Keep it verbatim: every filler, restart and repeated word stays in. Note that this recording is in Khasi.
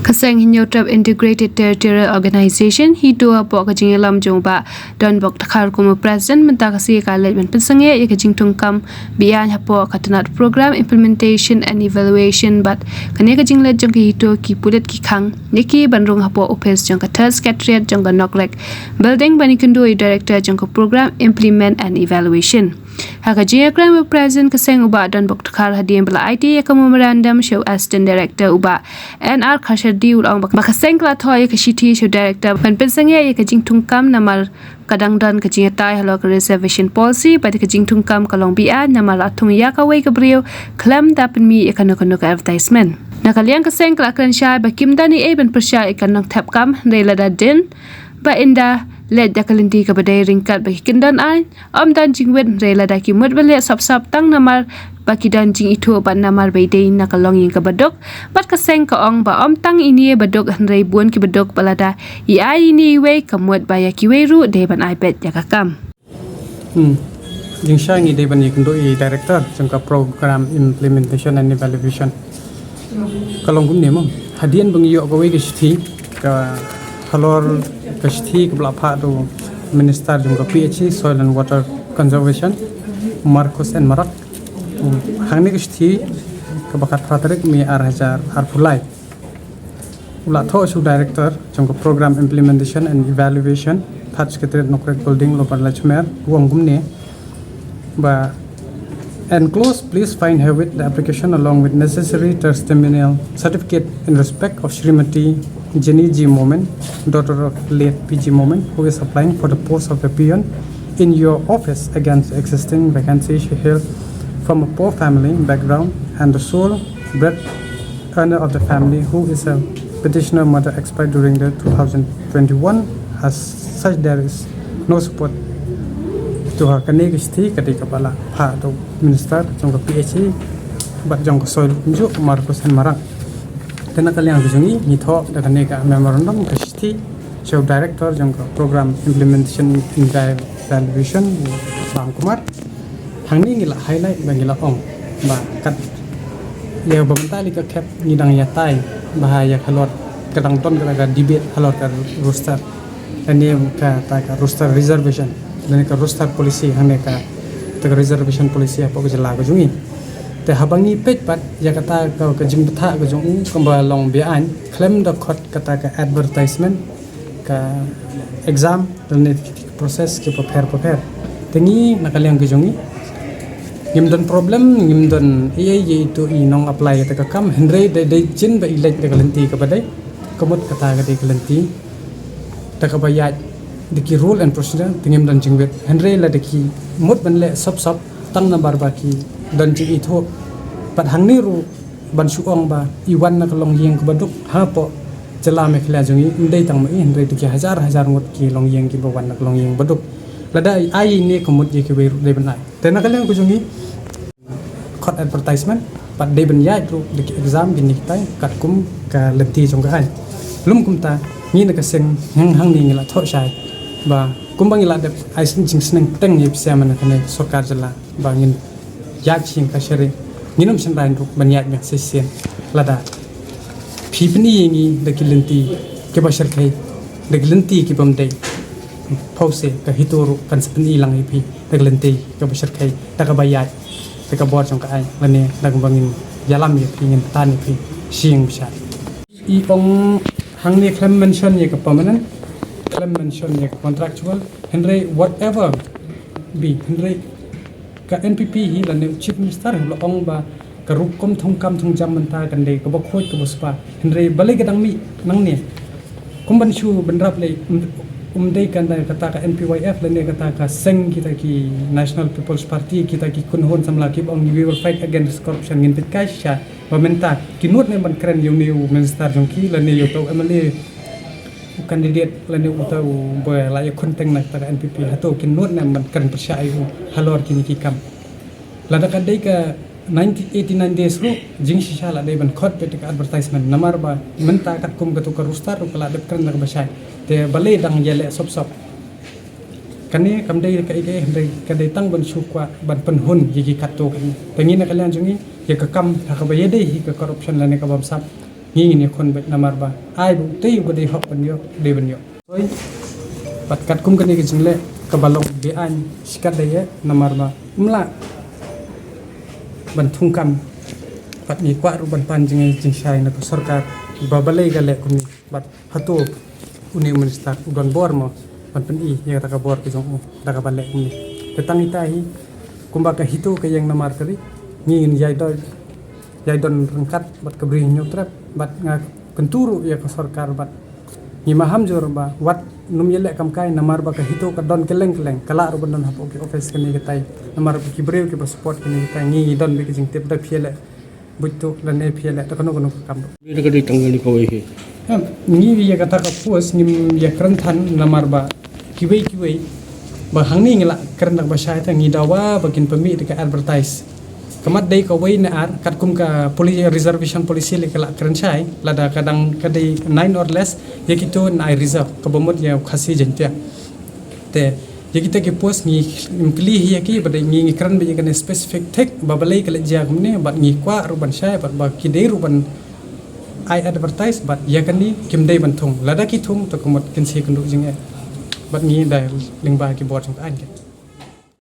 Ka seng Hynñiewtrep Integrated Territorial Organization, HITO, hapoh ka jingïalam jong u Bah Donbok Dkhar kum u President, mynta ka sngi ka leit ban pynsangeh ïa ka jingthung kam beiñ hapoh ka tnat Program Implementation and Evaluation bad kane ka jingleit jong ka HITO, ki pulit ki khang ïa ki ban rung hapoh ophis jong ka Third Secretariat jong ka Nokrek Building ban ïakynduh ïa u Director jong ka Program Implement and Evaluation. Ha ka jingïakren bad u President ka seng u Bah Donbok Dkhar, hadien ba la aiti ïa ka memorandum sha u Assistant Director u Bah N R Kharshardi, u la ong ba ka seng ka la thoh ïa ka shithi sha u Director ban pynsangeh ïa ka jingthung kam namar ka dang don ka jingïatai halor ka Reservation Policy bad ka jingthung kam ka long beiñ namar la thung ïa kawei ka briew khlem da pynmih ïa kano kano ka advertisement. Na ka liang ka seng ka la kren shai ba kim don ei ei ban pyrshah ïa ka nongthep kam, hynrei lada dien ba ynda leit da ka lynti kaba dei ryngkat bad ki kyndon aiñ, ym don jingwit, hynrei lada ki mut ban leh sop sop tang namar ba ki don jingithuh bad namar ba i dei na ka longïing kaba duk. Bad ka seng ka ong ba ym tang ine ba duk, hynrei bun kiba duk, ba lada i ai ine iwei, ka mut ba ïa kiwei ruh dei ban ai beit ïa ka kam. Hmm. Jingshai, ngi dei ban ïakynduh ïa i Director jong ka Program Implementation and Evaluation. Ka long kumne mo. Hadien ba ngi ïoh kawei ka shithi, ka halor ka shithi kaba la phah da u Minister jong ka P H E, Soil and Water Conservation, Marcuise N Marak. Hmm. Hangne ka shithi kaba khatphra tarik May ar hajar arphew lai. U la thoh sha u Director jong ka Program Implementation and Evaluation, Third Secretariat, Nokrek Building, Lower Laitumkhrah, u ong kumne ba, "Enclosed, please find herewith the application along with necessary testimonial certificate in respect of Shrimati Jenny G Momin, daughter of late P G Momin, who is applying for the post of the peon in your office against existing vacancy she hailed from a poor family background and the sole bread earner of the family, who is a petitioner mother, expired during the two thousand twenty-one. As such, there is no support to her." Kane ka shithi ka dei kaba la phah da u Minister jong ka P H E bad jong ka Soil kumjuh, Marcuise N Marak. Te na ka liang ka jong ngi, ngi thoh da kane ka memorandum, ka shithi sha u Director jong ka Program Implementation and Evaluation, Bah Kumar. Hangne ngi la highlight ba ngi la ong ba kat ïa ba mynta lei ka khep ngi dang ïatai ba ha ïa ka halor ka dang don ka, ka debate halor ka roster, lane kata ka roster reservation, lane ka roster policy, hangne kata ka reservation policy hapoh ka jylla ka jong ngi. Te haba ngi peit pat ïa kata ka, ka jingbthah ka jong u kaba long beiñ khlem da khot kata ka advertisement, ka exam, lane ki process kiba pher bapher. Te ngi na ka liang ka jong ngi, ngim don problem, ngim don ei ei ïa ito i nong apply ïa kata ka kam, hynrei dei, dei jin ba i leit da ka lynti kaba dei, ka mut kata ka dei ka lynti da kaba ïaid da ki rule and procedure, te ngim don jingwit. Hynrei lada ki mut ban leh sop sop tang namar ba ki don jingithuh, pat hangne ruh ban shu ong ba i wan na ka longïing kaba duk hapoh jylla Meghalaya jong ngi, ym dei tang ma i, hynrei da ki hajar hajar ngut ki longïing kiba wan na ka longïing ba duk. Lada ai ine, ka mut ïa kiwei ruh dei ban ai. Te na ka liang ka jong ngi, khot advertisement, pat dei ban ïaid ruh da ki exam, kine kitai katkum ka lynti jong ka aiñ. Lym kumta, ngi na ka seng hang hangne ngi la thoh shai ba kumba ngi la dep ai jingsneng teng ïa pisa man kane sorkar jylla ba ngin ïaid sha ka sharhi, ngin ym shynrang ruh ban ïaid biang shisien. Lada phi pyni ïa ngi da ki lynti kiba shyrkhei, da ki lynti kibym dei, phewse ka HITO ruh kan sa pyni lang ïa phi da ka lynti kaba shyrkhei, da kaba ïaid da ka bor jong ka aiñ, lane da kaba ngin ïalam ïa phi, ngin tan ïa phi sha ïing bishar. I ong hangne khlem mention ïa ka permanent, khlem mention ïa ka contractual, hynrei whatever be, hynrei ka N P P hi lane u Chief Minister hi u la ong ba ka rukom thungkam thungjam mynta kan dei kaba khuid kaba spah. Hynrei balei ka dang mih nangne? Kum ban shu bynrap lei, um, um dei kan dei kata ka N P Y F lane kata ka seng kita ki National People's Party, kita ki kynhun samla kiba ong we will fight against corruption, ngin peit kai shisha ba mynta ki nud ne ban kren ïa une u minister jong ki lane ïa uta u M L A, u candidate lane uta uba la ïakhun teng na kata ka N P P, hato ki nud ne ban kren pyrshah ïa u halor kine ki kam? Lada ka dei ka ninety, eighty-nine days ruh, jingshisha la dei ban khot beit ka advertisement, namar ba mynta katkum katu ka roster ruh ka la dep kren da kaba shai. Te balei dang ïaleh sop sop? Kane kam dei kaei kaei, hynrei ka dei tang ban shu kwah ban pynhun ïa ki katto katne. Te ngi na ka liang jong ngi, ïa ka kam ha kaba ïadei hi ka corruption lane ka bamsap, Ngi ngin ïakhun beit namar ba ai ba utei uba dei hok ban ïoh, dei ban ïoh. Oi. Bad katkum kane ka jingleh kaba long be-aiñ shikatdei eh namar ba ym lah ban thungkam. Bad ngi kwah ruh ban pan jingshai na ka sorkar ba balei ka leh kumne. Bad hato une u minister u don bor mo ban pyni ïa kata ka bor ka jong u da kaba leh kumne. Te tang ita hi kumba ka HITO ka ïeng namar ka ri, ngi ngin ïai don, ïai don ryngkat bad ka Bri Hynñiewtrep. Bad nga kyntu ruh ïa ka sorkar bad ngi maham jur ba wat nym ïaleh kam kai namar ba ka HITO ka don kylleng kylleng, ka lah ruh ban don hapoh ki office kane katai namar ba ki briew kiba support kane katai. Ngi ngi don beit ka jingtip da phi ïaleh buit tuh lane phi ïaleh da kano kano ka kam. Bit ka dei tang kali kawei hi. Em, ngi ïa kata ka post ngim ïakren than namar ba kiwei kiwei ba hangne ngi la kren da kaba shai, te ngi dawa ba kin pynmih da ka advertise. Ka mat dei kawei ne ar, katkum ka poli-, reservation policy lei ka la kren shai, lada ka dang ka dei nine or less, ïa kito yn ai reserve, kaba mut ïa u Khasi Jaiñtia. Te ïa kita ki post ngi, ngim kylli hi ïa ki, ba dei ngi, ngi kren beit ïa kane specific thik ba balei ka leit jia kumne, bad ngi kwah ruh ban shai, bad ba ki dei ruh ban ai advertise, bad ïa kane kim dei ban thung. Lada ki thung, to ka mut kin sa ïakynduh jingeh. Bad ngi da lyngba ki bor jong ka aiñ ki.